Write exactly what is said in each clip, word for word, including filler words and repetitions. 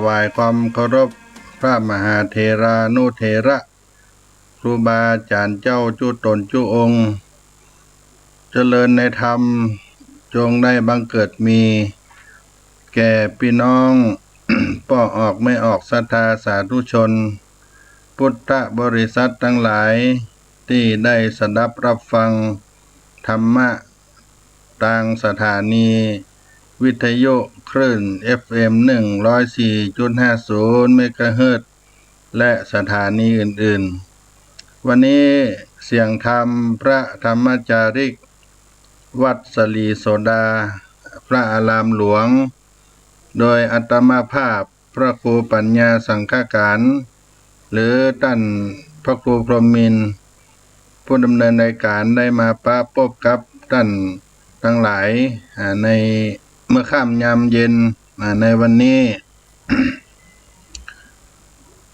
ถวายความเคารพพระมหาเถรานุเถระ ครูบาอาจ๋ารย์เจ้าจุ๊ต๋นจุ๊องค์ เจริญในธรรม จงได้บังเกิดมี แก่ปี้น้อง ป้อออกแม่ออกศรัทธาสาธุชน พุทธบริษัทตังหลาย ตี้ได้สดับฮับฟังธรรมะ ตางสถานีวิทยุคลื่น เอฟเอ็ม หนึ่งร้อยสี่จุดห้าศูนย์ เมกะเฮิรตซ์ และสถานีอื่นๆ วันนี้เสียงธรรมพระธรรมจาริก วัดศรีโสดา พระอารามหลวง โดยอาตมาภาพพระครูปัญญาสังฆการ หรือต้านพระครูพรหมินทร์ ผู้ดำเนินรายการได้มาปะปบกับต้านตังหลาย อ่า ในเมื่อค่ำยามเย็น อ่า ในวันนี้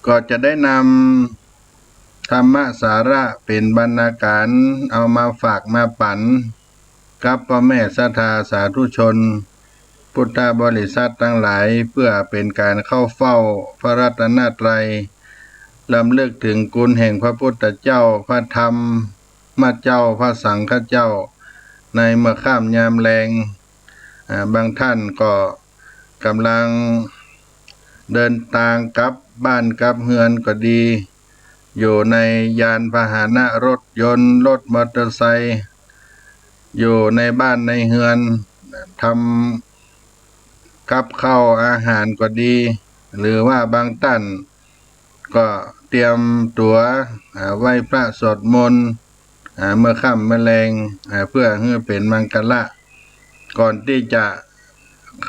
ก็จะได้นำธรรมสาระเป๋นบรรณาการเอามาฝากมาปั๋น กับป้อแม่ศรัทธาสาธุชน พุทธบริษัทตังหลาย เปื้อเป๋นก๋านเข้าเฝ้าพระรัตนตรัย รำลึกเถิงคุณแห่งพระพุทธเจ้า พระธรรมเจ้า พระสังฆเจ้า ในเมื่อค่ำยามแลง อ่า บางต้านก็ก่ำลังเดินตางกลับบ้านกลับเฮือนก็ดี อยู่ในยานพาหนะรถยนต์ รถมอเตอร์ไซค์ อยู่ในบ้านในเฮือน ทำกับข้าวอาหารก็ดี หรือว่าบางต้านก็เตรียมตั๋ว อ่า ไหว้พระสวดมนต์ อ่า เมื่อค่ำเมื่อแลง อ่า เปื้อหื้อเป๋นมังคละ ก่อนตี้จะ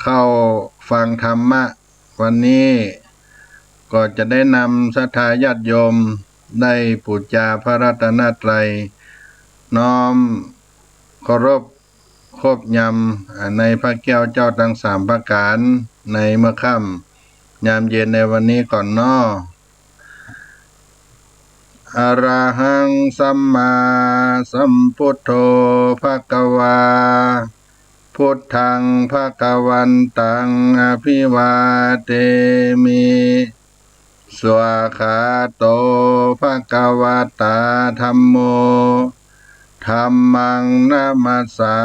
เข้าฟังธรรมะ วันนี้ก็จะได้นำศรัทธาญาติโยมได้ปู๋จาพระรัตนตรัย น้อมเคารพครบยำในพระแก้วเจ้าตังสามประก๋าน ในเมื่อค่ำยามเย็นในวันนี้ก่อนเนาะ อะระหังสัมมาสัมพุทโธภะคะวา พุทธังภะคะวันตังอะภิวาเทมิ สวากขาโตภะคะวะตาธัมโม ธัมมังนะมัสสา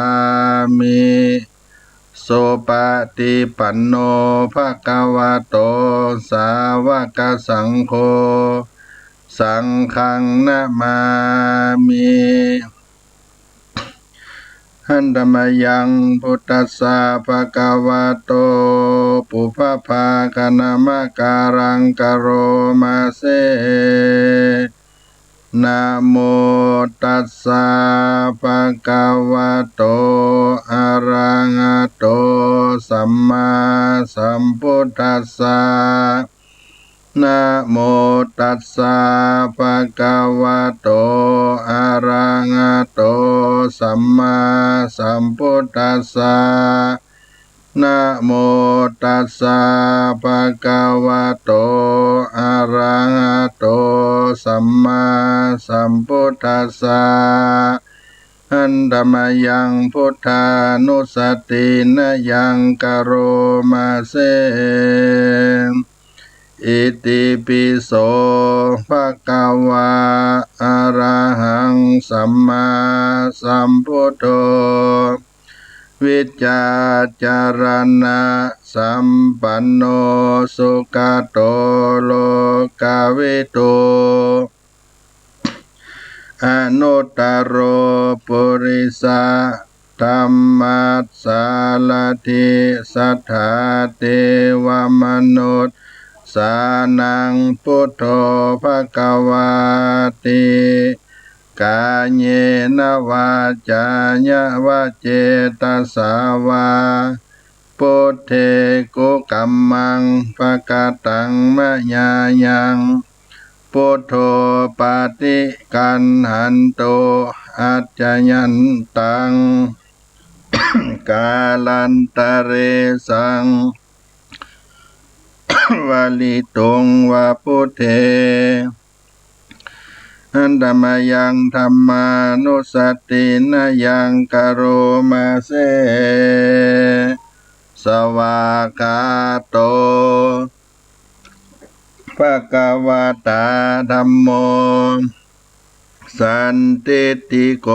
มิ สุปะฏิปันโนภะคะวะโต สาวะกะสังโฆ สังฆังนะมามิ หันตะมะยังพุทธัสสะภะคะวะโต ปุพพะภาคณะมะกะรังกะโรมาเส นะโมตัสสะภะคะวะโต อะระหะโต สัมมาสัมพุทธัสสะ นะโมตัสสะภะคะวะโต อะระหะโต สัมมาสัมพุทธัสสะ นะโมตัสสะภะคะวะโต อะระหะโต สัมมาสัมพุทธัสสะ หันตะมะยังพุทธานุสตินะยังกะโรมาเส อิติปิโสภะคะวะ อะระหังสัมมาสัมพุทโธ วิจจารณะสัมปันโน สุขะโต โลกะวิทู อนุตตโร ปุริสะธัมมัสสารถิ สัทธาเทวะมนุสสานัง พุทโธภะคะวาติ กาเยนะวาจา ยะวะเจตสาวา พุทเทกุกัมมัง ปะกะตังมะยายัง พุทโธปะฏิกัณหันตุ อัจจยันตัง กาลันตะเรสัง วะลิตุงวะพุทเท หันตะมะยังธัมมานุสตินะยังกะโรมาเส สวากขาโต ภะคะวะตาธัมโม สันทิฏฐิโก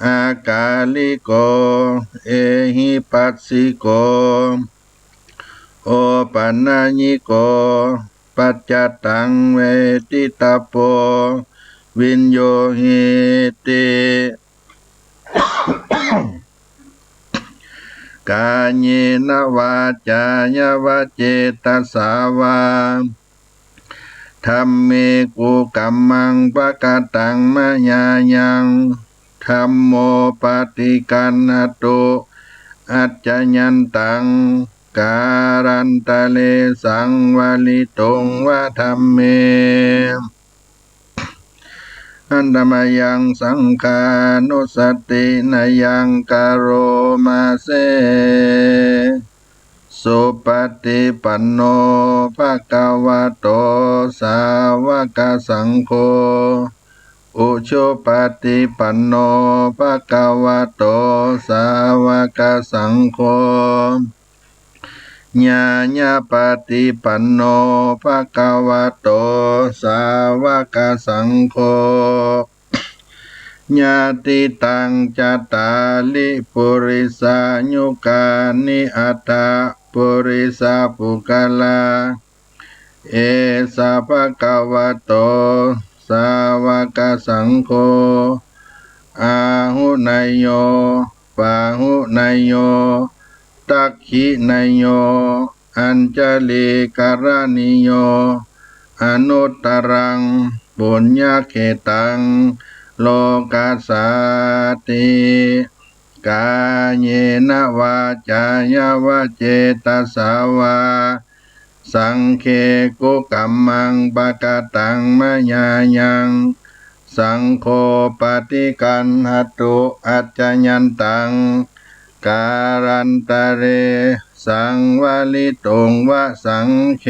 อากาลิโก เอหิปัสสิโก โอปันญิโก ปัจจตังเวทิตาโป วิญญูหิติ กาเยนะวาจายะวะเจตสาวา ธัมเมกุกัมมังปะกะตังมะยายัง ธัมโมปะฏิกัณหะตุ อัจจยันตัง กาลันตะเร สังวะลิตุงวะธัมเม อันตะมะยังสังฆานุสตินะยังกะโรมาเส สุปะฏิปันโน ภะคะวะโต สาวะกะสังโฆ อุชุปะฏิปันโน ภะคะวะโต สาวะกะสังโฆ ญาณะปะฏิปันโน ภะคะวะโต สาวะกะสังโฆ ยะติตัง จัตตาริ ปุริสายุกานิ อัตถะ ปุริสะปุคคละ เอสะ ภะคะวะโต สาวะกะสังโฆ อาหุเนยโย ปาหุเนยโย ตักขิเนยโย อัญชลีกะระณีโย อนุตตรัง ปุญญะเขตัง โลกัสสาติ กาเยนะวาจายะวะเจตสาวา สังเคกุกัมมังปะกะตังมะยายัง สังโฆปะฏิกัณหะตุ อัจจยันตัง กาลันตะเร สังวะลิตุงวะสังเค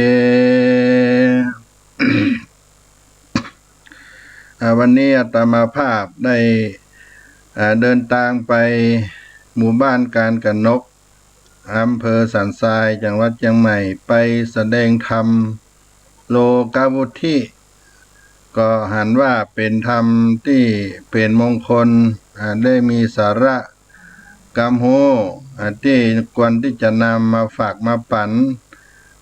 อ่า วันนี้อาตมาภาพได้ อ่า เดินตางไปหมู่บ้านการกนก อำเภอสันทราย จังหวัดเจียงใหม่ ไปแสดงธรรมโลกาวุฒิ ก็หันว่าเป๋นธรรมตี้เป๋นมงคล อ่า ได้มีสาระ กำฮู้ อ่า ตี้ควรตี้จะนำมาฝากมาปั๋น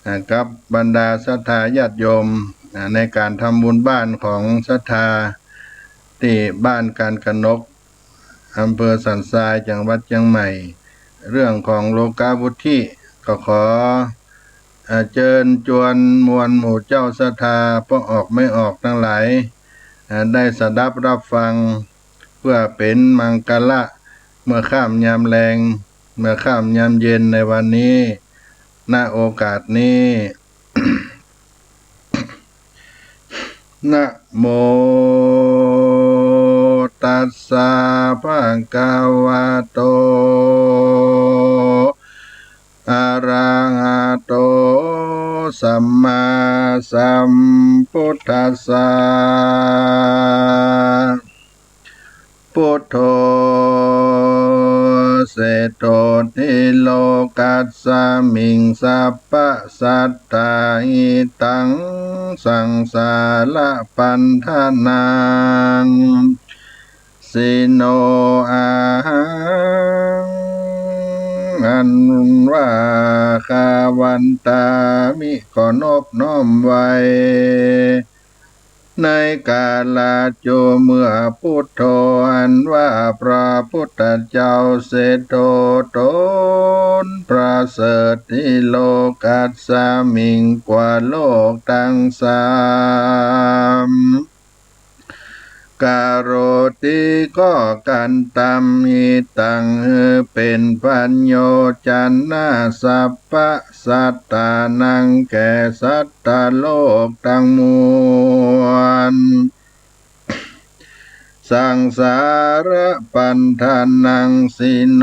อ่า กับบรรดาศรัทธาญาติโยม อ่า ในก๋านทำบุญบ้านของศรัทธา ตี้บ้านการกนก อำเภอสันทราย จังหวัดเจียงใหม่ เรื่องของโลกาวุฒิ ก็ขอ อ่า เจิญจวนมวลหมู่เจ้าศรัทธา ป้อออกไม่ออกตังหลาย อ่า ได้สดับรับฟัง เพื่อเป๋นมังคละ เมื่อค่ำยามแลง เมื่อค่ำยามเย็นในวันนี้ ณ โอกาสนี้ นะโม ตัสสะ ภะคะวะโต อะระหะโต สัมมาสัมพุทธัสสะ พุทโธ เศรษโฐ ทิโลกัสสมิง สัพพะสัตตา หิตัง สังสาระปัณฑนานัง สิโน อะหัง อันว่าข้าวันตามิ ขอนอบน้อมไว้ ในกาละจุเมื่อ พุทโธ อันว่าพระพุทธเจ้า เศรษโฐ ต๋นประเสริฐ ทิโลกัสสมิง กว่าโลกตังสาม กะโรติ ก็กระตำ หิตัง หื้อเป๋นประโยชน์ จะนะ สัพพะสัตตานัง แก่สัตตโลกตังมวล สังสาระปัณฑนานัง สิโน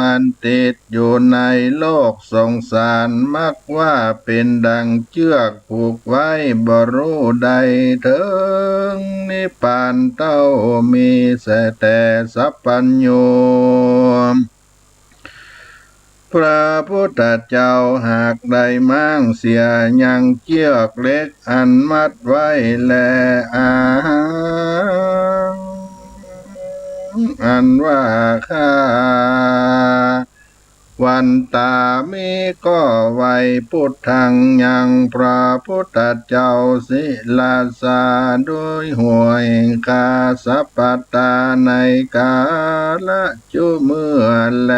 อันติดอยู่ในโลกสงสาร มักว่าเป๋นดังเจื้อกผูกไว้ บ่ฮู้ได้เถิงนิพพานเต้า มีแสแต่สัพพัญญู พระพุทธเจ้าหากได้ม้างเสียยังเจื้อกเหล็กอันมัดไว้แล อาหัง อันว่าข้า วันตามิ ก็ไหว้ พุทธัง ยังพระพุทธเจ้า ศิรสา โดยหัวแห่งข้า สัพพตา ในกาละจุเมื่อแล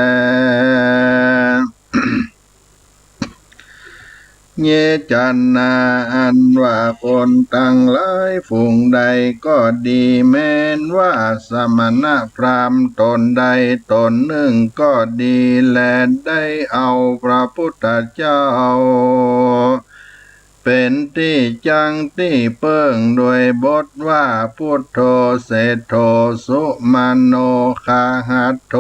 เยจจานา อันว่าคนตังหลายฝูงใดก็ดี แม้นว่าสมณพราหมณ์ต๋นใดต๋นนึ่งก็ดีแล ได้เอาพระพุทธเจ้า เป๋นตี้จั้งตี้เปิ้ง โดยบทว่า พุทโธ เศรษฐโธ สุมโน คหัตโธ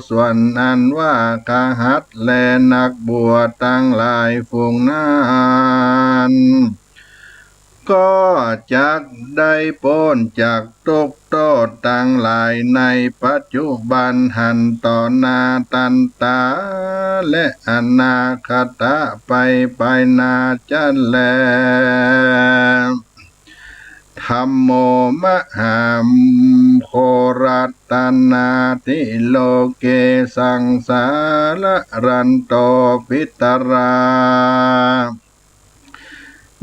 ส่วนอันว่าคหัตถ์ และนักบวชตังหลายฝูงนั้น ก็จักได้ป๊นจาก ตุ๊กข์โต้ษตังหลายในปัจจุบันหั้นต่อหน้าตันต๋า และอนาคตะไปไปหน้าจั้นแล ธัมโม มหา โค รัตตนา ติ โลเก สังสาระ รันโต ปิตรา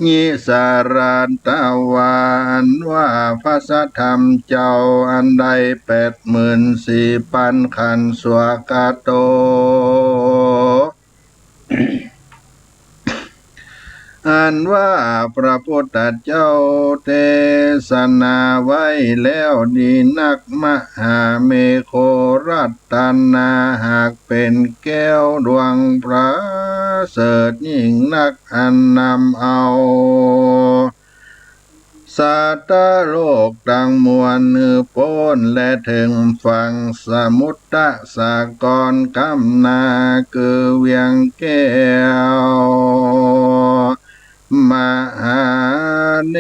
ยิสารัตวา อันว่าพระสัทธรรมเจ้าอันใดแปดหมื่นสี่ปันขันธ์ สวากาโต อันว่าพระพุทธเจ้าเตสนาไว้แล้วดีนัก มหาเมโข รัตตนา หากเป๋นแก้วดวงประเสริฐยิ่งนัก อันนำเอาสัตว์โลกตังมวลหื้อป๊นและเถิงฝั่งสมุทรสาครก้ำหน้า คือเวียงแก้ว มหาเน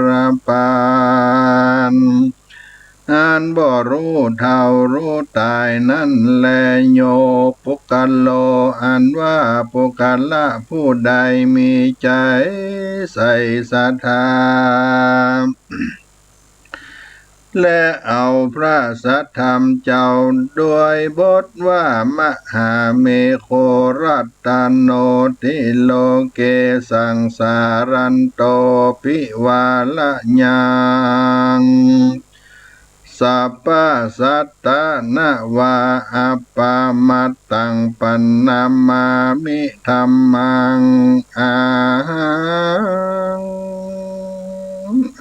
รปาน อันบ่ฮู้เฒ่าฮู้ต๋ายนั้นแล โย ปุคคโล อันว่าปุคคละผู้ใดมีใจ๋ใส่ศรัทธา และเอาพระสัทธรรมเจ้าโดยบทว่า มหาเมโข รัตตโน ติ โลเก สังสารันโต ปิวาระยัง สัพพสัตตะ นวา อัปปะมัตตัง ปัณณมามิ ธัมมัง อะหัง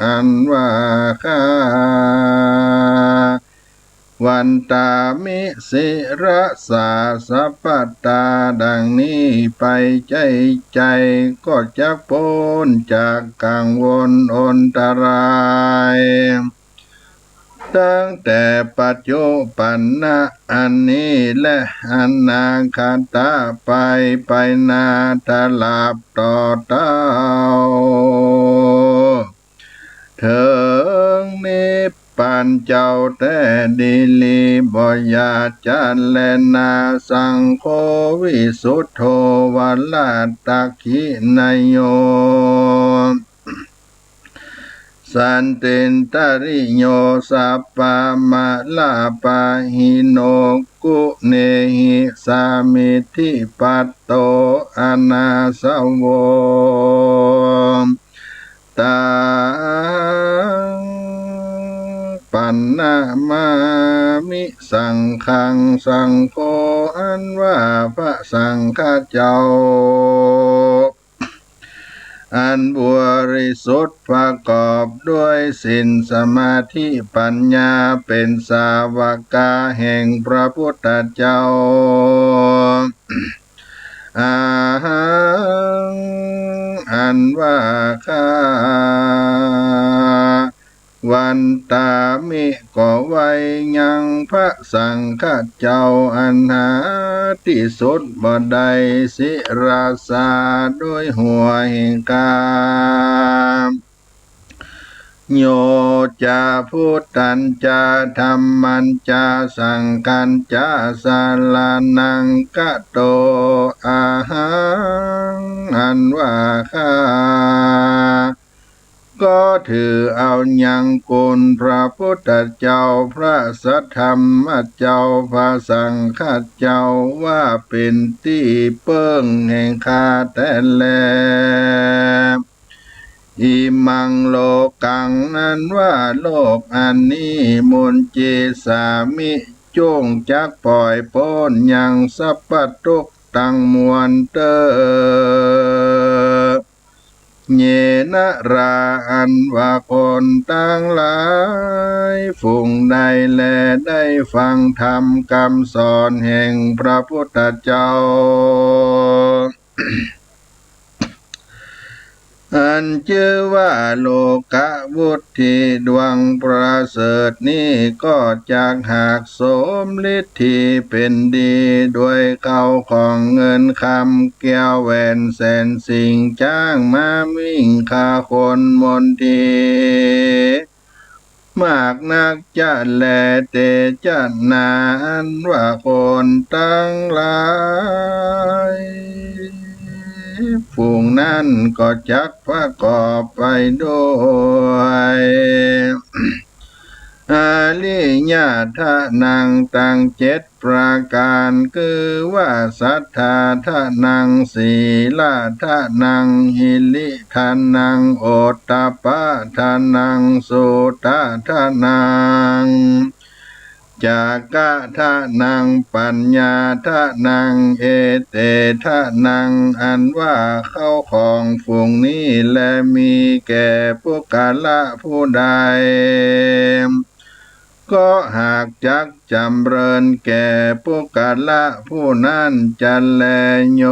อันว่าข้า วันตามิ ศิรสา สัพพตา ดังนี้ไป ใจ้ใจ๋ก็จักป๊นจากกังวลอันตราย ตั้งแต่ปัจจุบันนะอันนี้ และอนาคตะไปไปหน้าตราบต่อเต้า เถิงนิพพานเจ้าแต๊ดีหลี บ่อย่าจะแลนา สังโฆ วิสุทโธ วรัตถักขิณโย สันตินตริโย สัพพะมะละปะหิโน กุเณหิ สามิทธิปัตโต อะนาสโว ตัง ปัณณมามิ สังฆัง สังโฆ อันว่าพระสังฆเจ้า อันบริสุทธิ์ประกอบด้วยศีล สมาธิ ปัญญา เป๋นสาวกาแห่งพระพุทธเจ้า อะหัง อันว่าข้า วันตามิ ก็ไหว้ยังพระสังฆเจ้า อันหาตี้สุดบ่ได้ ศิรสา โดยหัวแห่งข้า โย จะ พุทธัญจะ ธัมมัญจะ สังฆัญจะ สรณัง คโต อะหัง อันว่าข้า ก็ถือเอายังคุณพระพุทธเจ้า พระสัทธรรมเจ้า พระสังฆเจ้า ว่าเป๋นตี้เปิ้งแห่งข้าแต๊แล อิมัง โลกัง อันว่าโลกอันนี้ มุญจิสามิ จุ่งจักป่อยป๊นยัง สัพพะตุ๊กข์ตังมวลเต๊อ เยนะรา อันว่าคนตังหลายฝูงใดแล ได้ฟังธรรมกำสอนแห่งพระพุทธเจ้า อันจื้อว่าโลกวุตถีดวงประเสริฐนี้ ก็จักหากสมฤทธีเป๋นดี ด้วยข้าวของเงินคำ แก้วแหวนแสนสิ่ง จ๊างม้าวิ่ง คาคนมนที มากนักจะแล เตจะนา อันว่าคนตังหลายฝูงนั้น ก็จักประกอบไปด้วยอริยทานังตังเจ็ดประก๋าน คือว่า สัตถาทานัง สีลาทานัง หิริทานัง โอตตัปปะทานัง สุตตะทานัง จาคะทานัง ปัญญาทานัง เอเตทานัง อันว่าข้าวของฝูงนี้แล มีแก่ปุคคละผู้ใด ก็หากจักจ๋ำเริญแก่ปุคคละผู้นั้นจะแล โย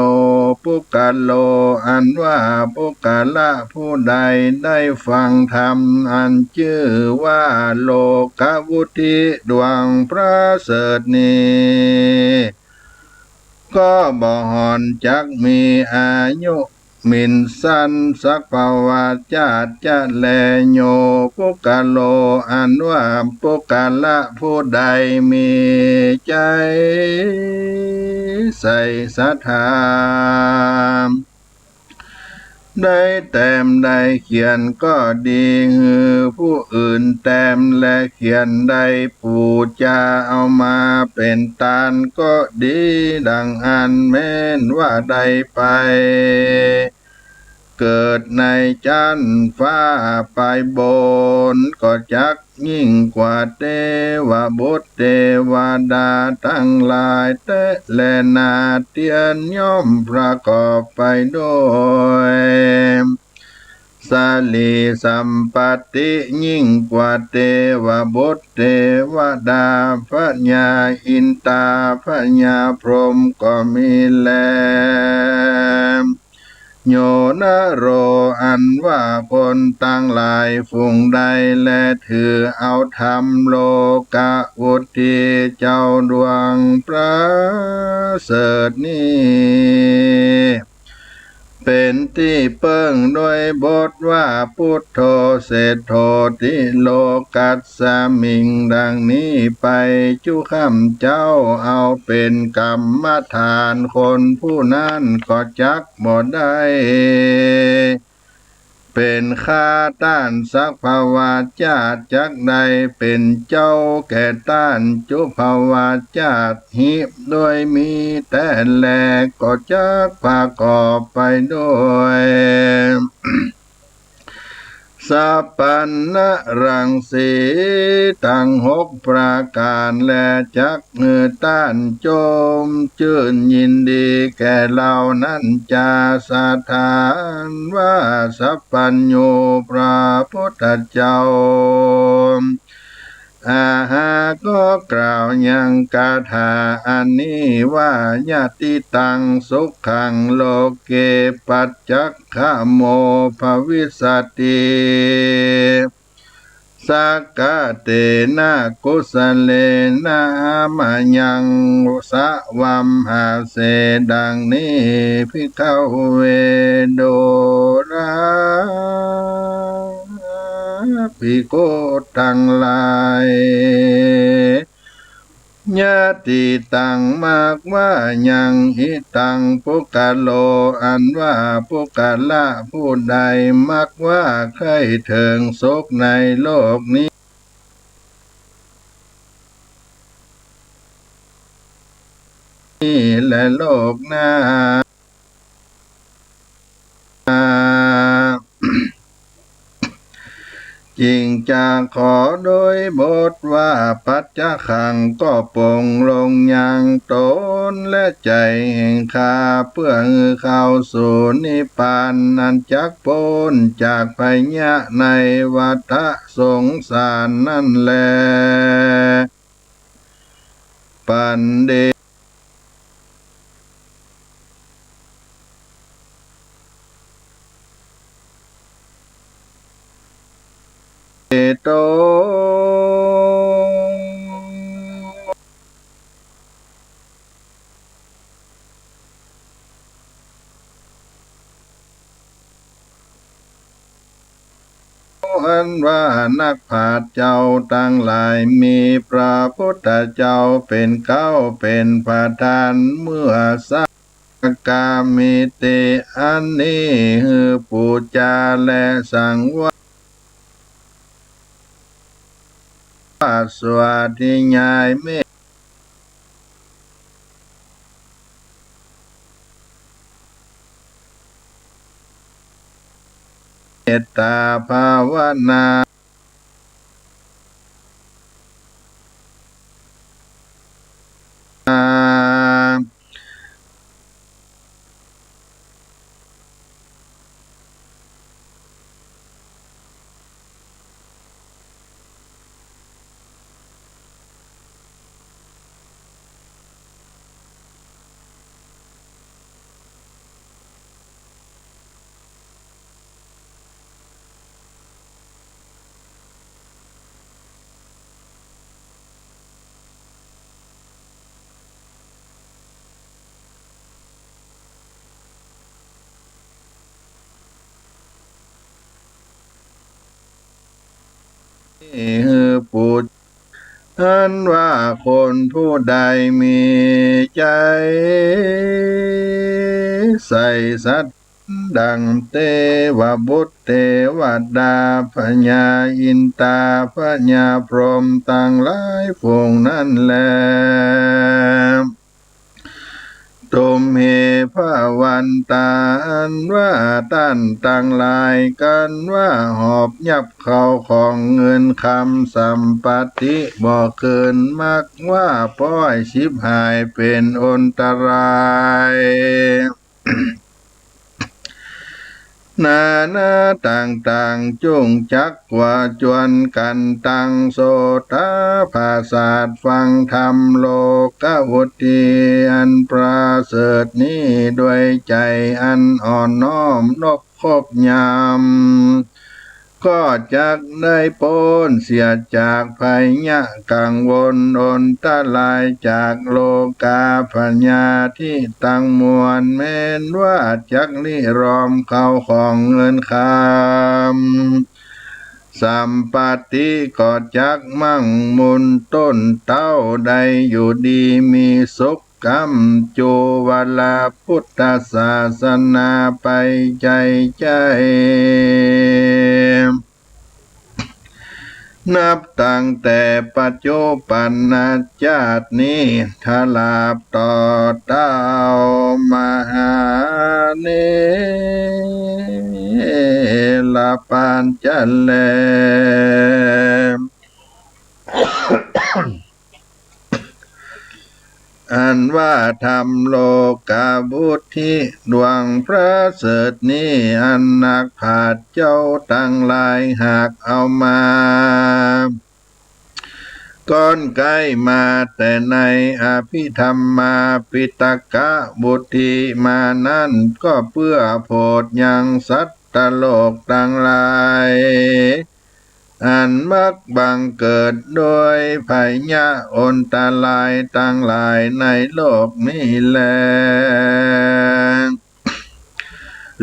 ปุคคโล อันว่าปุคคละผู้ใดได้ฟังธรรมอันจื้อว่าโลกวุตถีดวงประเสริฐนี้ ก็บ่ห่อนจักมีอายุ หมิ่นสั้นสักพวาจาติจะแล โย ปุคคโล อันว่าปุคคละผู้ใดมีใจ๋ใส่ศรัทธา ได้แต้มได้เขียนก็ดี หื้อผู้อื่นแต้มและเขียนได้ปู๋จาเอามาเป๋นตานก็ดี ดังอั้นแม้นว่าได้ไป เกิดในจั๊นฟ้าไปบน ก็จักยิ่งกว่าเตวบุตรเตวดาตังหลายแต๊แลนา เตียนย่อมประกอบไปด้วย สรีสัมปัตติยิ่งกว่าเตวบุตรเตวดา พญาอินตา พญาพรหมก็มีแล โยนะโร อันว่าคนตังหลายฝูงใดแล ถือเอาธรรมโลกะวุตถีเจ้าดวงประเสริฐนี้ เป๋นตี้เปิ้งด้วยบทว่า ปุทโธ เศรษโฐ ติโลกัสสมิง ดังนี้ไป จุ๊กำเจ้าเอาเป๋นกรรมฐาน คนผู้นั้นก็จักบ่ได้เป๋นข้าต้านสักพวาจาติ จักได้เป๋นเจ้าแก่ต้านจุ๊กพวาจาติ หิ ด้วยมีแต๊แล ก็จักประกอบไปด้วย สัพพัญญะรังสีตังหกประก๋านแล จักหื้อต้านจมจื้นยินดีแก่เหล่านั้นจา สถานว่าสัพพัญญูพระพุทธเจ้า อาหา ก็กล่าวยังคาถาอันนี้ว่า ยะติตังสุขังโลเก ปัจจักขโมภวิสสติ สักขะเตนะกุสสะเลนะ มะยัง สะวัมหาเส ดังนี้ ภิกขะเว ดูรา ภิกขุตังหลาย ยะติตัง มักว่ายัง อิตัง ปุคคะโล อันว่าปุคคละผู้ใด มักว่าใคร่เถิงสุขในโลกนี้ และโลกหน้า จึงจะขอโดยบทว่า ปัจจคัง ก็ปลงลงยังตนและใจ๋แห่งข้า เปื้อหื้อเข้าสู่นิพพาน อันจักป๊นจากภัยยะในวัฏสงสารนั้นแล ปัณฑิโต อันว่านักปราชญ์เจ้าตังหลาย มีพระพุทธเจ้าเป๋นเก๊าเป๋นประธาน เมื่อสักกามิติ อันนี้หื้อปู๋จาและสังวาส สาธยายเมต เมตตาภาวนา หื้อปู๋ อันว่าคนผู้ใดมีใจ๋ใส่ศรัทธา ดังเตวบุตร เตวดา พญาอินทรา พญาพรหมตังหลายฝูงนั้นแล ตุมเห ภะวันตา อันว่าต้านตังหลาย กันว่าหอบยับเข้าของเงินคำสัมปัตติบ่เกิน มักว่าป้อยฉิบหายเป๋นอันตราย นานาต่างๆ จุ่งจักว่าจวนกั๋นตั้งโสตปราสาทฟังธรรม โลกุตติอันประเสริฐนี้ ด้วยใจ๋อันอ่อนน้อมนบคบยำ ก็จักได้ป๊นเสียจากภัยยะกังวลอันตรายจากโลกาพยาธิตังมวล แม้นว่าจักริรอมเข้าของเงินคำสัมปัตติ ก็จักมั่งมูลต้นเต้าได้อยู่ดีมีสุข ก๋ำจู๋วาระพุทธศาสนาไปใจ๋ใจ๋ นับตั้งแต่ปัจจุบันนาชาตินี้ ตราบต่อเต้ามหานิรพานจะแล อันว่าธรรมโลกุตติดวงประเสริฐนี้ อันนักปราชญ์เจ้าตังหลายหากเอามา ก้อนใก้มาแต่ในอภิธรรมาปิฎกะวุตติมานั้น ก็เปื้อโผดยังสัตว์โลกตังหลาย อันมักบังเกิดโดยภัยยะอันตรายตังหลายในโลกนี้แล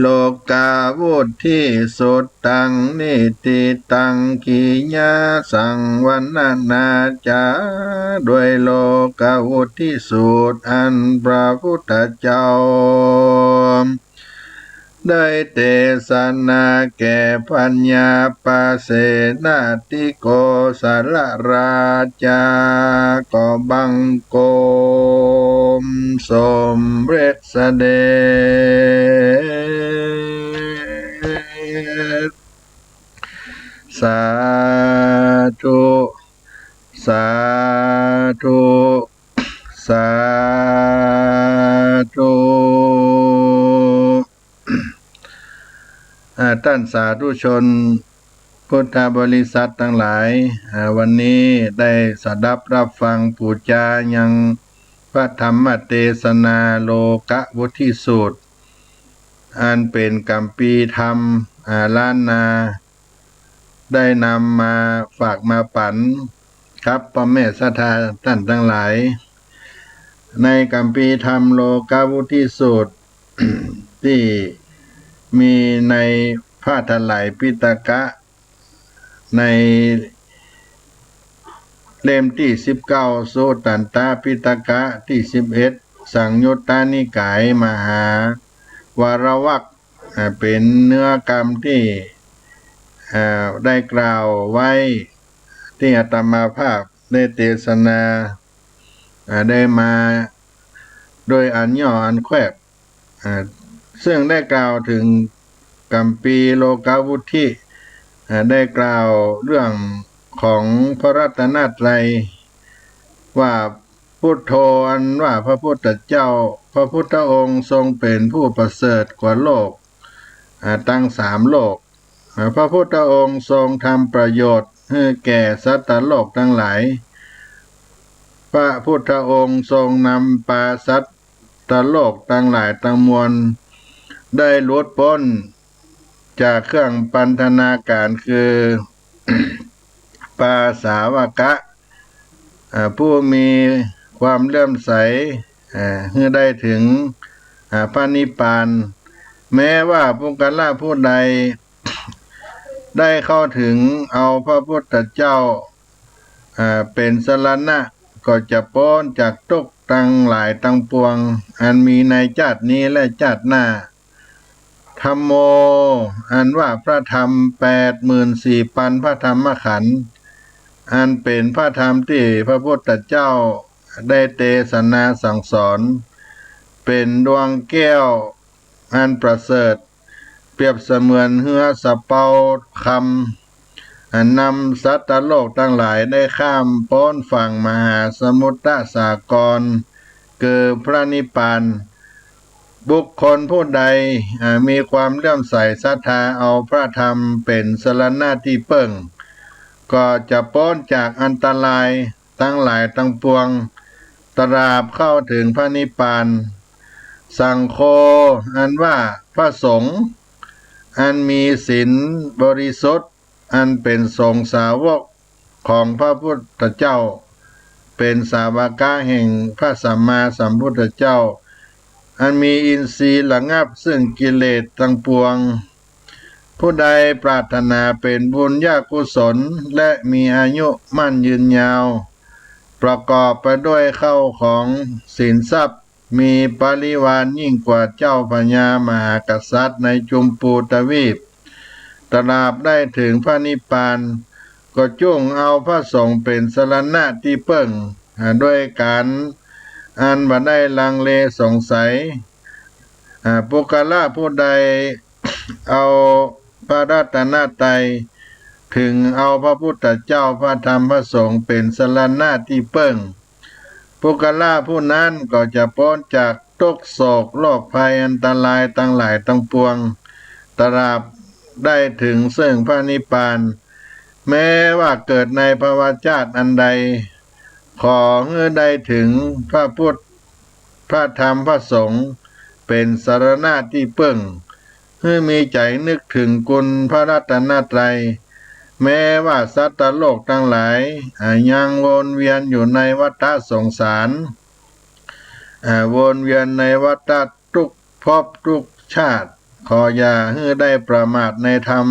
โลกาวุตถิสุตตัง นิฏฐิตัง กิริยาสังวรรณนาจา ด้วยโลกาวุตถิสูตร อันพระพุทธเจ้า ได้เตสนาแก่พญาปเสนทิโกศลราชา ก็บังคมสมเร็จเสด็จ สาธุ สาธุ สาธุ อ่า ต้านสาธุชนพุทธบริษัทตังหลาย อ่า วันนี้ได้สดับรับฟังปู๋จายังพระธรรมเตสนาโลกาวุตถิสูตร อันเป๋นกัมภีร์ธรรม อ่า ล้านนา ได้นำมาฝากมาปั๋นกับป้อแม่ศรัทธาต้านตังหลาย ในกัมภีร์ธรรมโลกาวุตถิสูตร ตี้มีในพระไตรปิฎกะ ในเล่มตี้สิบเก้า สุตตันตปิฎกะตี้สิบเอ็ด สังยุตตนิกาย มหาวรวรรค อ่า เป๋นเนื้อกำตี้ อ่า ได้กล่าวไว้ตี้อาตมาภาพได้เตสนา อ่า ได้มาโดยอันย่ออันแควบ อ่า ซึ่งได้กล่าวเถิงกัมภีร์โลกาวุตถิ อ่า ได้กล่าวเรื่องของพระรัตนตรัย ว่าพุทโธ อันว่าพระพุทธเจ้า พระพุทธองค์ทรงเป๋นผู้ประเสริฐกว่าโลก อ่า ตังสามโลก อ่า พระพุทธองค์ทรงทำประโยชน์หื้อแก่สัตว์โลกตังหลาย พระพุทธองค์ทรงนำปาสัตว์โลกตังหลายตังมวล ได้หลุดป๊นจากเครื่องพันธนาการคือ ปาสาวกะ อ่า ผู้มีความเลื่อมใส อ่า หื้อได้เถิง อ่า พระนิพพาน แม้ว่าปุคคละผู้ใด ได้เข้าเถิงเอาพระพุทธเจ้า อ่า เป๋นสรณะ ก็จะป๊นจากตุ๊กข์ตังหลายตังปวง อันมีในจาตินี้และจาติหน้า ธัมโม อันว่าพระธรรมแปดหมื่นสี่ปันพระธรรมขันธ์ อันเป๋นพระธรรมตี้พระพุทธเจ้าได้เตสนาสั่งสอน เป๋นดวงแก้วอันประเสริฐ เปรียบเสมือนเฮือสะเปาคำ อันนำสัตว์โลกตังหลายได้ข้ามป๊นฝั่งมหาสมุทรสากร คือพระนิพพาน บุคคลผู้ใด อ่า มีความเลื่อมใสศรัทธาเอาพระธรรมเป๋นสรณะตี้เปิ้ง ก็จะป๊นจากอันตรายตังหลายตังปวง ตราบเข้าเถิงพระนิพพาน สังโฆ อันว่าพระสงฆ์ อันมีศีลบริสุทธิ์ อันเป๋นสงฆ์สาวกของพระพุทธเจ้า เป๋นสาวกะแห่งพระสัมมาสัมพุทธเจ้า อันมีอินทรีย์ระงับซึ่งกิเลสตังปวง ผู้ใดปรารถนาเป๋นบุญญากุศล และมีอายุมั่นยืนยาว ประกอบไปด้วยข้าวของสินทรัพย์ มีบริวารยิ่งกว่าเจ้าพญามหากษัตริย์ในจุมพูทวีป ตราบได้เถิงพระนิพพาน ก็จุ่งเอาพระสงฆ์เป๋นสรณะตี้เปิ้ง อ่า ด้วยก๋านอันบ่ได้ลังเลสงสัย อ่า ปุคคละผู้ใดเอาพระรัตนตรัย เถิงเอาพระพุทธเจ้า พระธรรม พระสงฆ์เป๋นสรณะตี้เปิ้ง ปุคคละผู้นั้นก็จะป๊นจากตุ๊กข์โศกโรคภัยอันตรายตังหลายตังปวง ตราบได้เถิงซึ่งพระนิพพาน แม้ว่าเกิดในภวชาติอันใด ขอหื้อได้เถิงพระพุทธ พระธรรม พระสงฆ์ เป๋นสรณะตี้เปิ้ง หื้อมีใจ๋นึกเถิงคุณพระรัตนตรัย แม้ว่าสัตว์โลกตังหลาย อ่า ยังวนเวียนอยู่ในวัฏฏะสงสาร อ่า วนเวียนในวัฏฏะทุกภพทุกชาติ ขออย่าหื้อได้ประมาทในธรรม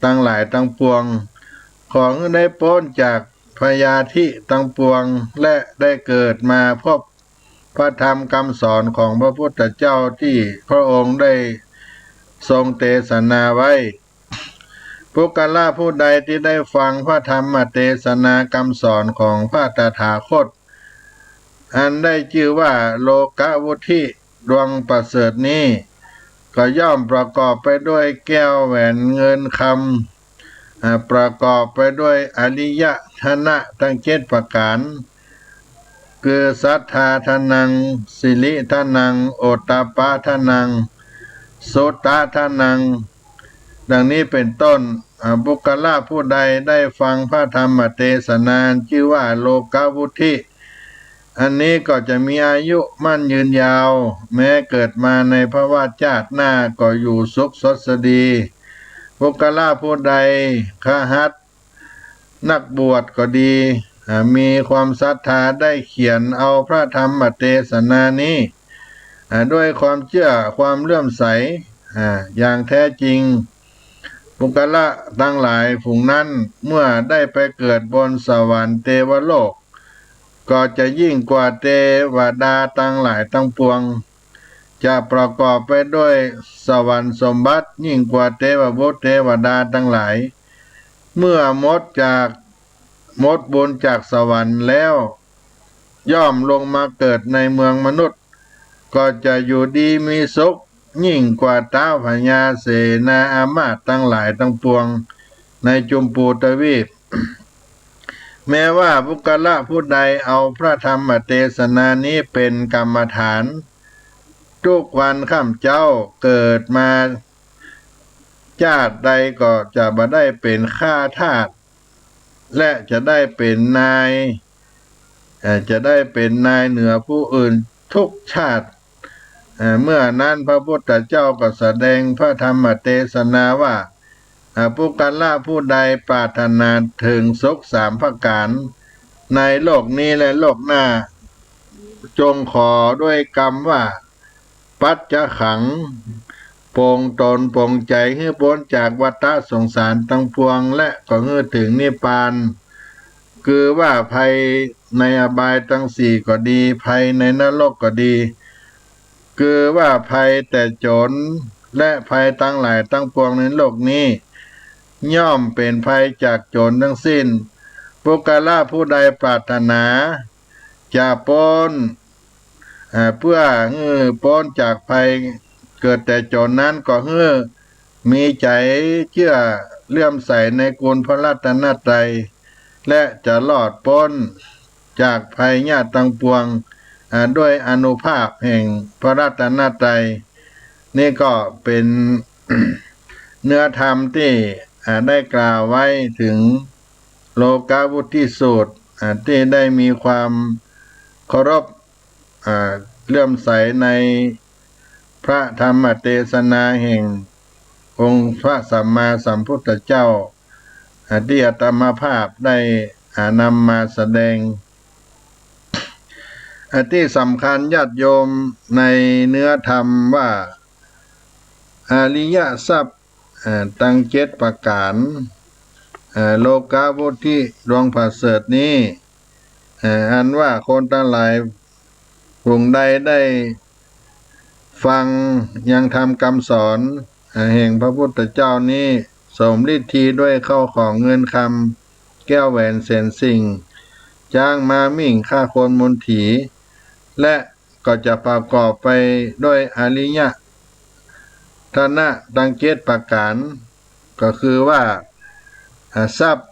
ตังหลายตังปวง ขอหื้อได้ป๊นจากพยาธิตังปวง และได้เกิดมาพบพระธรรมกำสอนของพระพุทธเจ้าตี้พระองค์ได้ทรงเตสนาไว้ ปุคคละผู้ใดตี้ได้ฟังพระธรรมเตสนากำสอนของพระตถาคต อันได้จื้อว่าโลกวุฒิดวงประเสริฐนี้ ก็ย่อมประกอบไปด้วยแก้วแหวนเงินคำ อ่า ประกอบไปด้วยอริยธนะตังเจ็ดประก๋าน คือศรัทธาธนัง สิริธนัง โอตตัปปธนัง สุตตะธนัง ดังนี้เป๋นต้น อ่า ปุคคละผู้ใดได้ฟังพระธรรมเตสนาจื้อว่าโลกวุฒิ อันนี้ก็จะมีอายุมั่นยืนยาว แม้เกิดมาในภวชาติหน้าก็อยู่สุขสดสดี ปุคคละผู้ใด คฤหัสถ์ นักบวชก็ดี อ่า มีความศรัทธาได้เขียนเอาพระธรรมเตสนานี้ อ่า ด้วยความเจื้อความเลื่อมใส อ่า อย่างแท้จริง ปุคคละตังหลายฝูงนั้น เมื่อได้ไปเกิดบนสวรรค์เตวโลก ก็จะยิ่งกว่าเตวดาตังหลายตังปวง จะประกอบไปด้วยสวรรค์สมบัติยิ่งกว่าเตวบุตรเตวดาตังหลาย เมื่อหมดจาก หมดบุญจากสวรรค์แล้ว ย่อมลงมาเกิดในเมืองมนุษย์ ก็จะอยู่ดีมีสุขยิ่งกว่าต๊าวพญาเสนาอามาตย์ตังหลายตังปวงในจุมพูทวีป แม้ว่าปุคคละผู้ใดเอาพระธรรมเตสนานี้เป๋นกรรมฐาน ทุกวันค่ำเจ๊าเกิดมา ชาติใดก็จะบ่ได้เป๋นข้าทาส และจะได้เป๋นนาย เอ่อ จะได้เป๋นนายเหนือผู้อื่นทุกชาติ เอ่อ เมื่อนั้นพระพุทธเจ้าก็แสดงพระธรรมเตสนาว่า อ่า ปุคคละผู้ใดปรารถนาเถิงสุขสามประก๋าน ในโลกนี้และโลกหน้า จงขอด้วยกำว่า ปัจจขัง ปลงตนปลงใจ๋หื้อป๊นจากวัฏฏะสงสารตังปวง และก็หื้อเถิงนิพพาน คือว่าภัยในอบายตังสี่ก็ดี ภัยในนรกก็ดี คือว่าภัยแต่โจ๋ร และภัยตังหลายตังปวงในโลกนี้ ย่อมเป๋นภัยจากโจ๋รตังสิ้น ปุคคละผู้ใดปรารถนาจะป๊น อ่า เปื้อหื้อป๊นจากภัยเกิดแต่โจ๋รนั้น ก็หื้อมีใจ๋เจื้อเลื่อมใสในคุณพระรัตนตรัย และจะรอดป๊นจากภัยยะตังปวง อ่า ด้วยอานุภาพแห่งพระรัตนตรัย นี่ก็เป๋น เนื้อธรรมตี้ อ่า ได้กล่าวไว้เถิงโลกวุฒิสูตร อ่า ตี้ได้มีความเคารพ อ่า เลื่อมใสในพระธรรมเตสนาแห่งองค์พระสัมมาสัมพุทธเจ้า อ่า ตี้อาตมาภาพได้ อ่า นำมาแสดง อ่า ตี้สำคัญญาติโยมในเนื้อธรรมว่า อริยทรัพย์ อ่า ตังเจ็ดประก๋าน อ่า โลกวุฒิดวงประเสริฐนี้ อ่า อันว่าคนตังหลายฝูงใดได้ฟังยังธรรมกำสอน อ่า แห่งพระพุทธเจ้านี้ สมฤทธีด้วยข้าวของเงินคำ แก้วแหวนแสนสิ่ง จ๊างม้ามิ่ง ข้าคนมนถี และก็จะประกอบไปด้วยอริยธนะตังเจ็ดประก๋าน ก็คือว่า อ่า ทรัพย์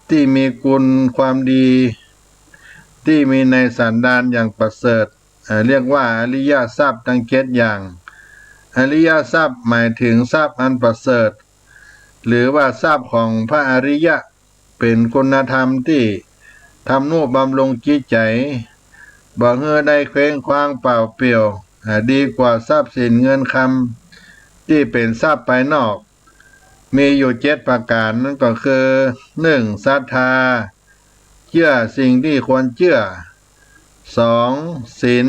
ตี้มีคุณความดี ตี้มีในสันดานอย่างประเสริฐ อ่า เรียกว่าอริยทรัพย์ตังเจ็ดอย่าง อริยทรัพย์หมายเถิงทรัพย์อันประเสริฐ หรือว่าทรัพย์ของพระอริยะ เป๋นคุณธรรมตี้ทำนุบำรุงจิตใจ๋ บ่หื้อได้เคว้งคว้างเปล่าเปลี่ยว อ่า ดีกว่าทรัพย์สินเงินคำตี้เป๋นทรัพย์ภายนอก มีอยู่เจ็ดประก๋าน นั้นก็คือ หนึ่ง ศรัทธา เจื้อสิ่งตี้ควรเจื้อ สอง ศีล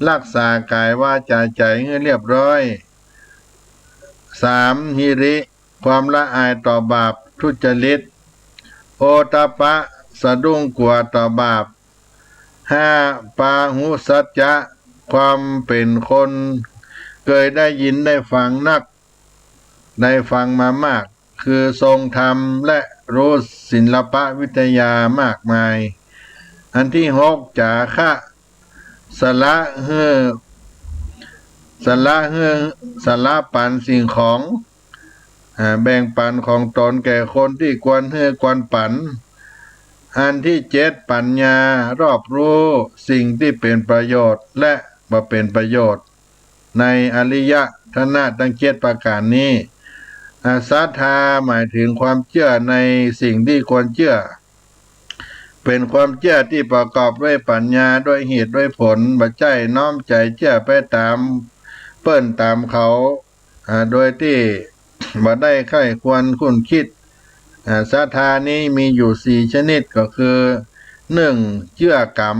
ฮักษากายวาจาใจ๋หื้อเรียบร้อย สาม หิริ ความละอายต่อบาปทุจริต โอตตัปปะ สะดุ้งกลัวต่อบาป ห้า ปาหุสัจจะ ความเป๋นคนเกยได้ยินได้ฟังนัก ได้ฟังมามาก คือทรงธรรมและรู้ศิลปวิทยามากมาย อันตี้หก จาคะ สละหื้อ สละหื้อ สละปันสิ่งของ อ่า แบ่งปันของต๋นแก่คนตี้ควรหื้อควรปัน อันตี้เจ็ด ปัญญา รอบฮู้สิ่งตี้เป๋นประโยชน์และบ่เป๋นประโยชน์ ในอริยธรรมตังเจ็ดประก๋านนี้ อ่า ศรัทธาหมายเถิงความเจื้อในสิ่งตี้ควรเจื้อ เป๋นความเจื้อตี้ประกอบด้วยปัญญา ด้วยเหตุด้วยผล บ่ใจ้น้อมใจ๋เจื้อไปต๋ามเปิ้นต๋ามเขา อ่า โดยตี้บ่ได้ใค่ควรคุ้นกึ๊ด อ่า ศรัทธานี้มีอยู่สี่ชนิด ก็คือ นึ่ง เจื้อกรรม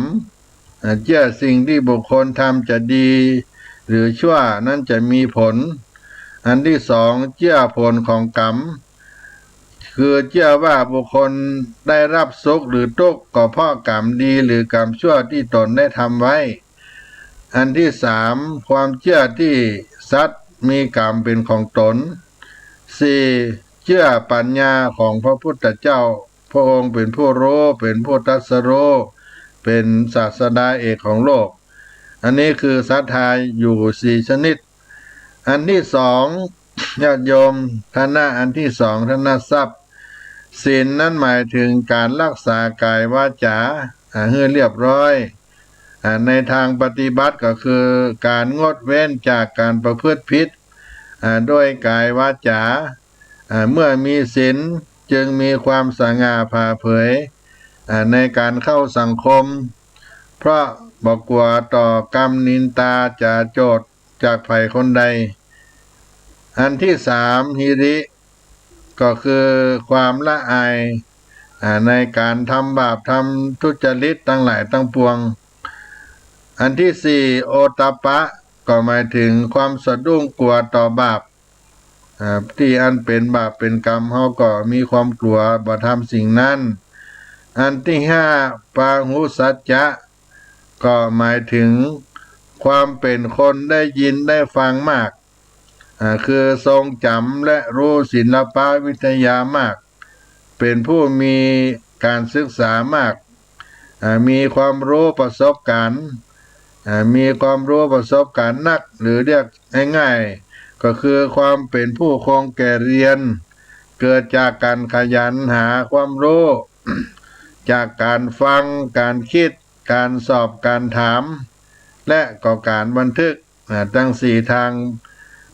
อ่า เจื้อสิ่งตี้บุคคลทำจะดีหรือชั่วนั้นจะมีผล อันตี้สอง เจื้อผลของกรรม คือเจื้อว่าบุคคลได้ฮับสุขหรือตุ๊กข์ก็เพราะกรรมดีหรือกรรมชั่วตี้ต๋นได้ทำไว้ อันตี้สาม ความเจื้อตี้สัตว์มีกรรมเป๋นของต๋น สี่ เจื้อปัญญาของพระพุทธเจ้า พระองค์เป๋นผู้ฮู้ เป๋นผู้ตรัสฮู้ เป๋นศาสดาเอกของโลก อันนี้คือศรัทธาอยู่สี่ชนิด อันตี้สอง ญาติโยม ฐานะอันตี้สอง ฐานะทรัพย์ ศีลนั้นหมายเถิงก๋านฮักษากายวาจา อ่า หื้อเรียบร้อย อ่า ในตางปฏิบัติก็คือก๋านงดเว้นจากก๋านประพฤติผิด อ่า ด้วยกายวาจา อ่า เมื่อมีศีลจึงมีความสง่าผ่าเผย อ่า ในก๋านเข้าสังคม เพราะบ่กั๋วต่อกำนินตาจ๋าโจทย์จากใผคนใด อันตี้สาม หิริ ก็คือความละอาย อ่า ในก๋านทำบาปทำทุจริตตังหลายตังปวง อันตี้สี่ โอตตัปปะ ก็หมายเถิงความสะดุ้งกั๋วต่อบาป อ่า ตี้อันเป๋นบาปเป๋นกรรม เฮาก็มีความกั๋วบ่ทำสิ่งนั้น อันตี้ห้า ปาหุสัจจะ ก็หมายเถิงความเป๋นคนได้ยินได้ฟังมาก อ่า คือทรงจ๋ำและฮู้ศิลปวิทยามาก เป๋นผู้มีก๋านศึกษามาก อ่า มีความฮู้ประสบก๋ารณ์ อ่า มีความฮู้ประสบก๋ารณ์นัก หรือเรียกง่ายๆ ก็คือความเป๋นผู้คงแก่เรียน เกิดจากก๋านขยันหาความฮู้ จากก๋านฟัง ก๋านกึ๊ด ก๋านสอบ ก๋านถาม และก็ก๋านบันทึก อ่า ตังสี่ตาง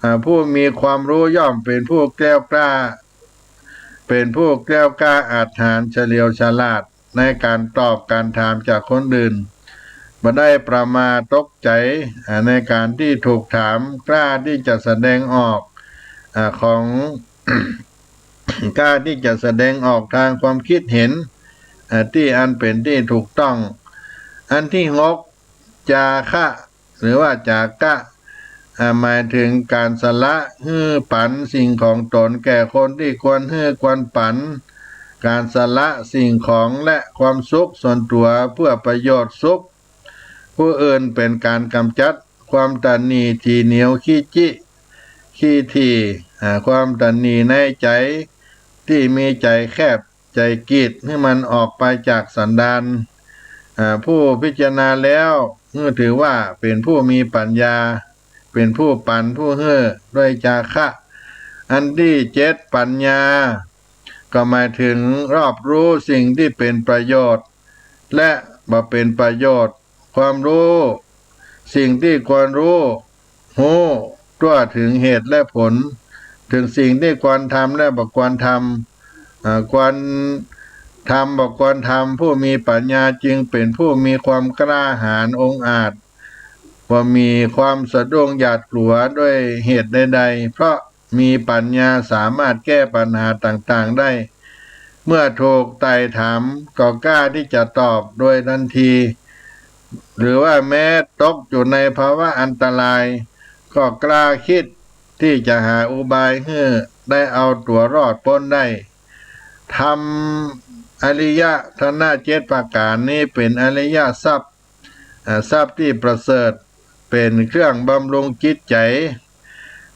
อ่า ผู้มีความฮู้ย่อมเป๋นผู้แกล้วกล้า เป๋นผู้แกล้วกล้าอาจหาญเฉลียวฉลาดในก๋านตอบก๋านถามจากคนอื่น บ่ได้ประหม่าตกใจ๋ อ่า ในก๋านตี้ถูกถาม กล้าตี้จะแสดงออก อ่า ของ กล้าตี้จะแสดงออกตางความกึ๊ดเห็น อ่า ตี้อันเป๋นตี้ถูกต้อง อันตี้หก จาคะ หรือว่าจากะ อ่า หมายเถิงก๋านสละหื้อปันสิ่งของต๋นแก่คนตี้ควรหื้อควรปัน ก๋านสละสิ่งของและความสุขส่วนตั๋วเพื่อประโยชน์สุขผู้อื่น เป๋นก๋านก๋ำจัดความตระหนี่ ถี่เหนียว ขี้จี้ ขี้ถี่ อ่า ความตระหนี่ในใจ๋ตี้มีใจ๋แคบ ใจ๋กีด หื้อมันออกไปจากสันดาน อ่า ผู้พิจารณาแล้ว หื้อถือว่าเป๋นผู้มีปัญญา เป๋นผู้ปันผู้หื้อด้วยจาคะ อันตี้เจ็ด ปัญญา ก็หมายเถิงรอบฮู้สิ่งตี้เป๋นประโยชน์ และบ่เป๋นประโยชน์ ความฮู้สิ่งตี้ควรฮู้ ฮู้ทั่วเถิงเหตุและผล เถิงสิ่งตี้ควรทำและบ่ควรทำ อ่า ควรทำบ่ควรทำ ผู้มีปัญญาจึงเป๋นผู้มีความกล้าหาญองอาจ บ่มีความสะดุ้งหวาดกลัวด้วยเหตุใดๆ เพราะมีปัญญาสามารถแก้ปัญหาต่างๆ ได้ เมื่อถูกไต่ถามก็กล้าตี้จะตอบโดยตันที หรือว่าแม้ตกอยู่ในภาวะอันตราย ก็กล้ากึ๊ด ตี้จะหาอุบายหื้อได้เอาตั๋วรอดป๊นได้ ธรรมอริยธนเจ็ดประก๋านนี้เป๋นอริยทรัพย์ อ่า ทรัพย์ตี้ประเสริฐ เป๋นเครื่องบำรุงจิตใจ๋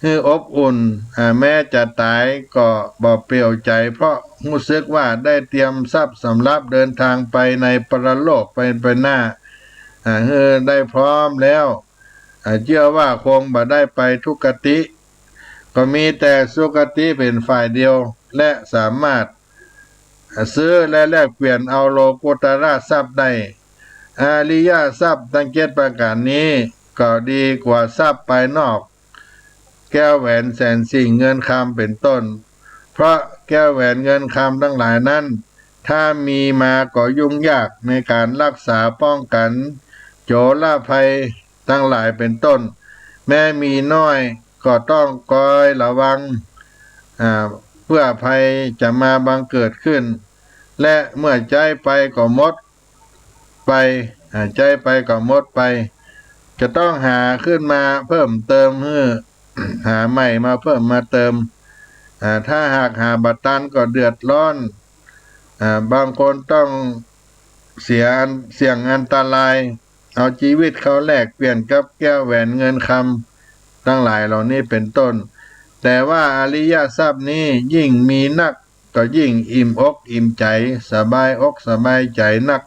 หื้ออบอุ่น อ่า แม้จะต๋ายก็บ่เปลี่ยวใจ๋ เพราะฮู้สึกว่าได้เตรียมทรัพย์สำหรับเดินทางไปในปรโลกไป ไปหน้า อ่า หื้อได้พร้อมแล้ว อ่า เจื้อว่าคงบ่ได้ไปทุกคติ ก็มีแต่สุคติเป๋นฝ่ายเดียว และสามารถ อ่า ซื้อและแลกเปลี่ยนเอาโลกุตตรทรัพย์ได้ อริยทรัพย์ตังเจ็ดประก๋านนี้ก็ดีกว่าทรัพย์ภายนอก แก้วแหวนแสนสิ่งเงินคำเป๋นต้น เพราะแก้วแหวนเงินคำตังหลายนั้น ถ้ามีมาก็ยุ่งยากในก๋านฮักษาป้องกั๋นโจรภัยตังหลายเป๋นต้น แม้มีน้อยก็ต้องคอยระวัง อ่า เปื้อภัยจะมาบังเกิดขึ้น และเมื่อใจ๊ไปก็หมดไป อ่า ใจ๊ไปก็หมดไป จะต้องหาขึ้นมาเพิ่มเติมหื้อ หาใหม่มาเพิ่มมาเติม อ่า ถ้าหากหาบ่ตันก็เดือดร้อน อ่า บางคนต้องเสียอัน เสี่ยงอันตราย เอาจีวิตเข้าแลกเปลี่ยนกับแก้วแหวนเงินคำตังหลายเหล่านี้เป๋นต้น แต่ว่าอริยทรัพย์นี้ยิ่งมีนัก ก็ยิ่งอิ่มอกอิ่มใจ๋ สบายอกสบายใจ๋นัก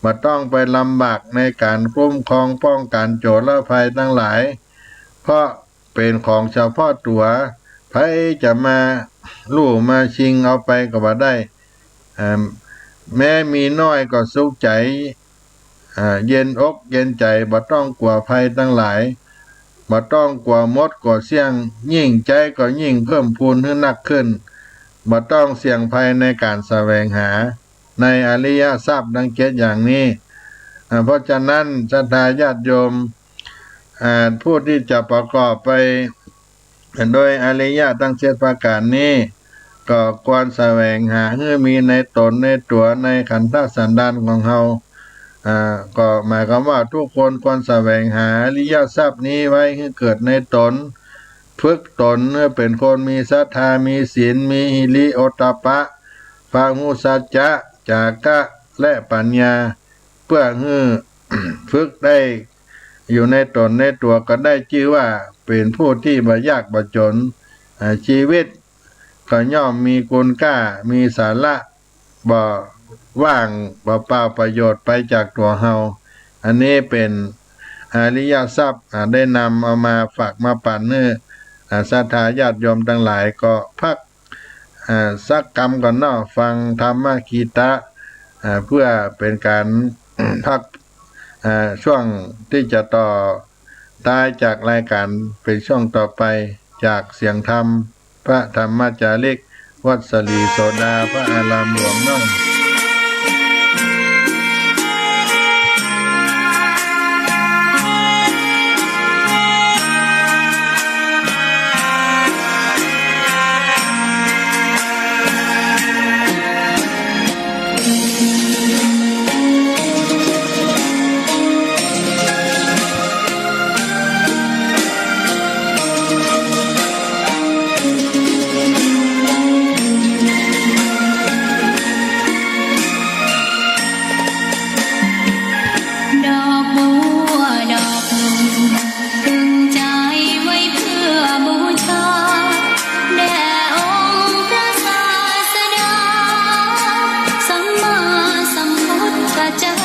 บ่ต้องไปลำบากในก๋านคุ้มครองป้องกั๋นโจรภัยตังหลาย เพราะเป๋นของเฉพาะตั๋ว ใผจะมาลู่มาชิงเอาไปก็บ่ได้ อ่า แม้มีน้อยก็สุขใจ๋ อ่า เย็นอกเย็นใจ๋ บ่ต้องกั๋วภัยตังหลาย บ่ต้องกั๋วหมดกั๋วเสี้ยง ยิ่งใจ๊ก็ยิ่งเพิ่มพูนหื้อนักขึ้น บ่ต้องเสี่ยงภัยในก๋านแสวงหาในอริยทรัพย์ตังเจ็ดอย่างนี้ อ่า เพราะฉะนั้นศรัทธาญาติโยม อ่า ผู้ตี้จะประกอบไป โดยอริยะตังเจ็ดประก๋านนี้ ก็ควรแสวงหาหื้อมีในต๋นในตั๋วในขันธสันดานของเฮา อ่า ก็หมายความว่าทุกคนควรแสวงหาอริยทรัพย์นี้ไว้หื้อเกิดในต๋น ฝึกต๋นหื้อเป๋นคนมีศรัทธา มีศีล มีหิริโอตตัปปะ พหุสัจจะ จาคะ และปัญญา เปื้อหื้อ ฝึกได้อยู่ในต๋นในตั๋ว ก็ได้จื้อว่าเป๋นผู้ตี้บ่ยากบ่จ๋น อ่า จีวิตก็ย่อมมีคุณค่า มีสาระ บ่ว่าง บ่เปล่าประโยชน์ไปจากตั๋วเฮา อันนี้เป๋นอริยทรัพย์ อ่า ได้นำเอามาฝากมาปั๋นหื้อ อ่า ศรัทธาญาติโยมตังหลาย ก็พัก อ่า สักกำก่อนเนาะ ฟังธรรมกีตะ อ่า เปื้อเป๋นก๋าน พัก อ่า ช่วงตี้จะต่อต้ายจากรายก๋านเป๋นช่วงต่อไป จากเสียงธรรม พระธรรมจาริก วัดสะหลีโสดา พระอารามหลวงเนาะ ดอกบัวดอกหนึ่ง ตรึงใจไว้เพื่อบูชา แด่องค์พระศาสดา สัมมาสัมพุทธเจ้า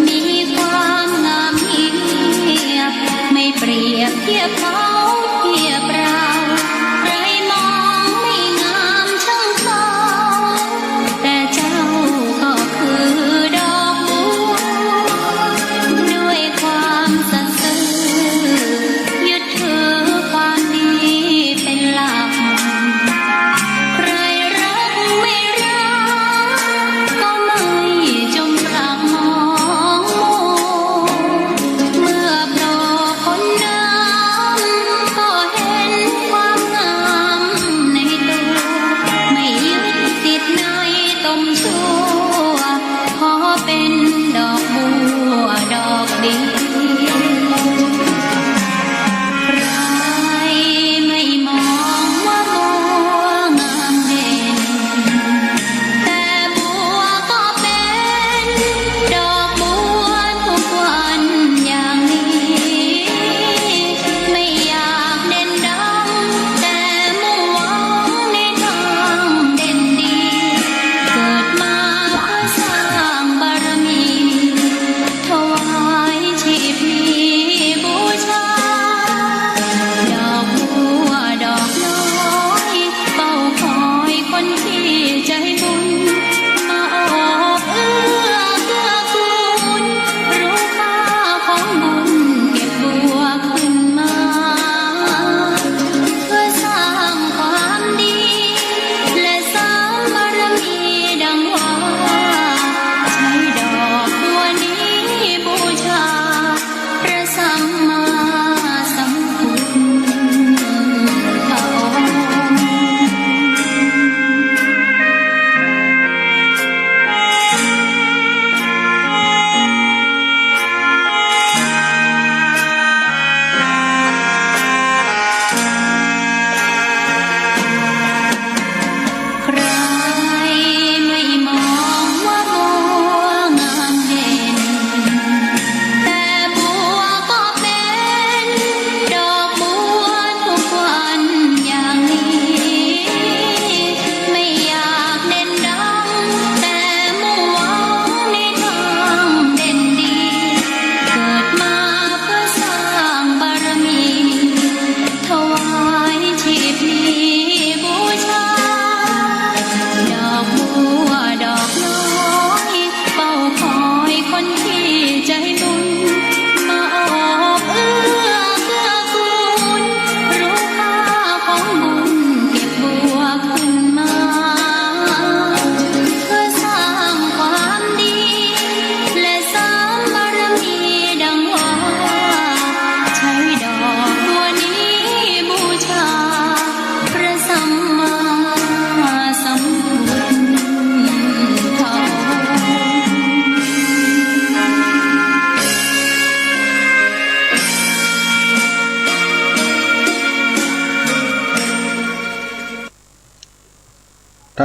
มีความงามเยียบ ไม่เปรียบเทียบเขาเทียบเรา ใครมองไม่งามช่างเขา แต่เจ้าก็คือดอกบัว ด้วยความสัตย์ซื่อ ยึดถือความดีเป็นหลัก ใครรักไม่รัก ก็ไม่จงปรักมองมัว เมื่อโผล่พ้นน้ำ ก็เห็นความงามในตัว ไม่ยึดติดในตมชั่ว ขอเป็นดอกบัวดอกเดียว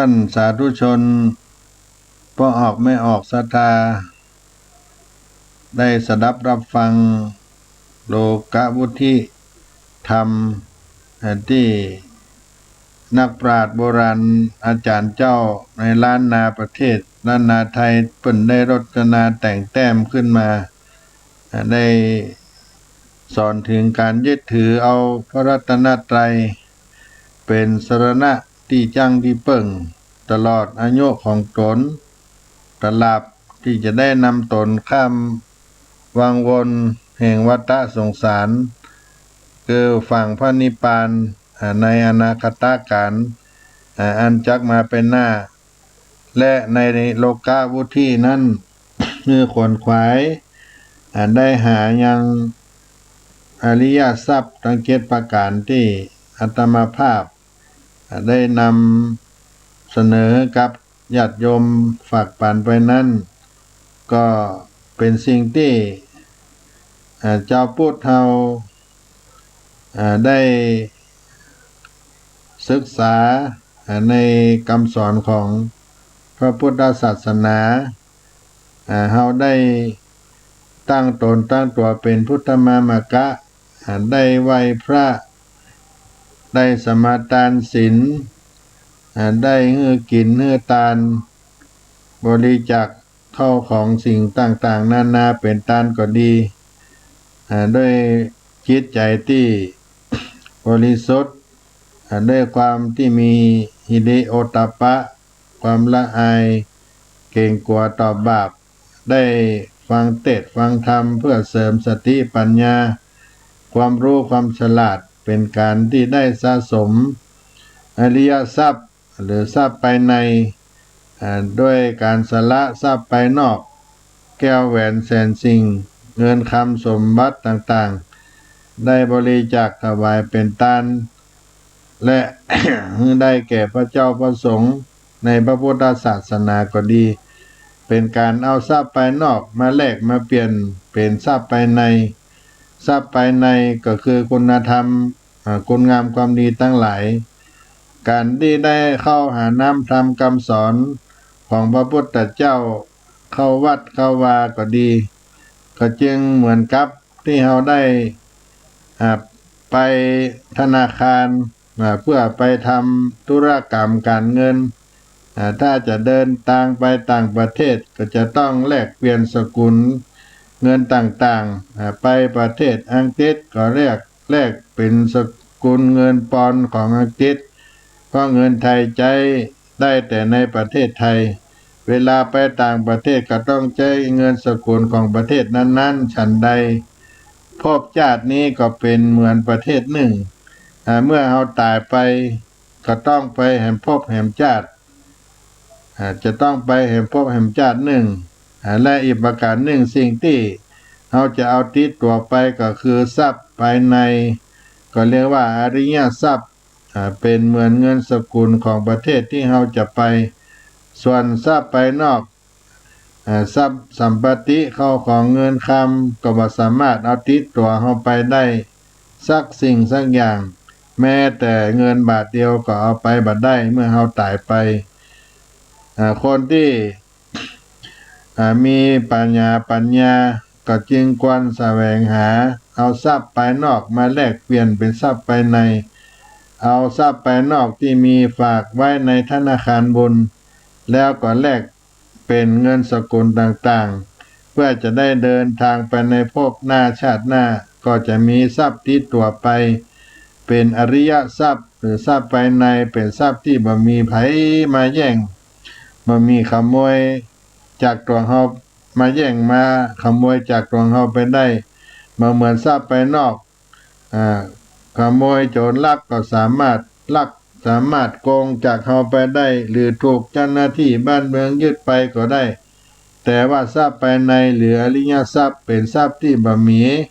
ท่านสาธุชน ป้อออกแม่ออกศรัทธา ได้สดับรับฟังโลกวุฒิธรรม เอ่อ ตี้นักปราชญ์โบราณอาจ๋ารย์เจ้าในล้านนาประเทศ ล้านนาไทย เปิ้นได้รจนาแต่งแต้มขึ้นมา เอ่อ ได้สอนเถิงก๋านยึดถือเอาพระรัตนตรัย เป๋นสรณะตี้จั้งตี้เปิ้ง ตลอดอายุของต๋น ตราบตี้จะได้นำต๋นข้ามวังวนแห่งวัฏสงสาร คือฝั่งพระนิพพาน อ่า ในอนาคตกาล อ่า อันจักมาเป๋นหน้า และในโลกวุฒินั้น คือขวนขวาย อ่า ได้หายังอริยทรัพย์ตังเจ็ดประก๋านตี้อาตมาภาพ อ่า ได้นำเสนอกับญาติโยมฝากปั๋นไปนั้น ก็เป๋นสิ่งตี้ อ่า จาวพุทธเฮา อ่า ได้ศึกษา อ่า ในกำสอนของพระพุทธศาสนา อ่า เฮาได้ตั้งต๋นตั้งตั๋วเป๋นพุทธมามกะ อ่า ได้ไหว้พระ ได้สมาทานศีล อ่า ได้หื้อกิ๋นหื้อตาน บริจาคข้าวของสิ่งต่างๆ นานาเป๋นตานก็ดี อ่า ด้วยจิตใจ๋ตี้บริสุทธิ์ อ่า ด้วยความตี้มีหิริโอตตัปปะ ความละอายเกรงกลัวต่อบาป ได้ฟังเตสน์ฟังธรรมเพื่อเสริมสติปัญญา ความรู้ความฉลาด เป๋นก๋านตี้ได้สะสมอริยทรัพย์ หรือทรัพย์ภายใน อ่า ด้วยก๋านสละทรัพย์ภายนอก แก้วแหวนแสนสิ่ง เงินคำสมบัติต่างๆ ได้บริจาคถวายเป๋นตาน และ ได้แก่พระเจ้าพระสงฆ์ในพระพุทธศาสนาก็ดี เป๋นก๋านเอาทรัพย์ภายนอกมาแลกมาเปลี่ยนเป๋นทรัพย์ภายใน ทรัพย์ภายในก็คือคุณธรรม อ่า คุณงามความดีตังหลาย ก๋านตี้ได้เข้าหาน้ำธรรมกำสอนของพระพุทธเจ้า เข้าวัดเข้าวาก็ดี ก็จึงเหมือนกับตี้เฮาได้ อ่า ไปธนาคาร อ่า เพื่อไปทำธุรกรรมก๋านเงิน อ่า ถ้าจะเดินตางไปต่างประเทศ ก็จะต้องแลกเปลี่ยนสกุลเงินต่างๆ อ่า ไปประเทศอังกฤษก็แลก แลกเป๋นสกุลเงินปอนด์ของอังกฤษ เพราะเงินไทยใจ๊ได้แต่ในประเทศไทย เวลาไปต่างประเทศก็ต้องใจ๊เงินสกุลของประเทศนั้นๆ ฉันใด ภพชาตินี้ก็เป๋นเหมือนประเทศนึ่ง อ่า เมื่อเฮาต๋ายไปก็ต้องไปแหมภพแหมชาติ อ่า จะต้องไปแหมภพแหมชาตินึ่ง อ่า และอีกประก๋านนึ่ง สิ่งตี้เฮาจะเอาติดตั๋วไปก็คือทรัพย์ภายใน ก็เรียกว่าอริยทรัพย์ อ่า เป๋นเหมือนเงินสกุลของประเทศตี้เฮาจะไป ส่วนทรัพย์ภายนอก อ่า ทรัพย์สัมปติ ข้าวของเงินคำ ก็บ่สามารถเอาติดตั๋วเฮาไปได้สักสิ่งสักอย่าง แม้แต่เงินบาทเดียวก็เอาไปบ่ได้เมื่อเฮาต๋ายไป อ่า คนตี้ อ่า มีปัญญาปัญญา ก็จึงควรแสวงหาเอาทรัพย์ภายนอกมาแลกเปลี่ยนเป๋นทรัพย์ภายใน เอาทรัพย์ภายนอกตี้มีฝากไว้ในธนาคารบุญ แล้วก็แลกเป๋นเงินสกุลต่างๆ เพื่อจะได้เดินตางไปในภพหน้าชาติหน้า ก็จะมีทรัพย์ติดตั๋วไป เป๋นอริยทรัพย์ หรือทรัพย์ภายใน เป๋นทรัพย์ตี้บ่มีใผมาแย่ง บ่มีขโมยจากตั๋วเฮามาแย่งมาขโมยจากตั๋วเฮาไปได้ บ่เหมือนทรัพย์ภายนอก อ่า ขโมยโจรลักก็สามารถลัก สามารถโกงจากเฮาไปได้ หรือถูกเจ้าหน้าตี้บ้านเมืองยึดไปก็ได้ แต่ว่าทรัพย์ภายในหรืออริยทรัพย์เป๋นทรัพย์ตี้บ่มี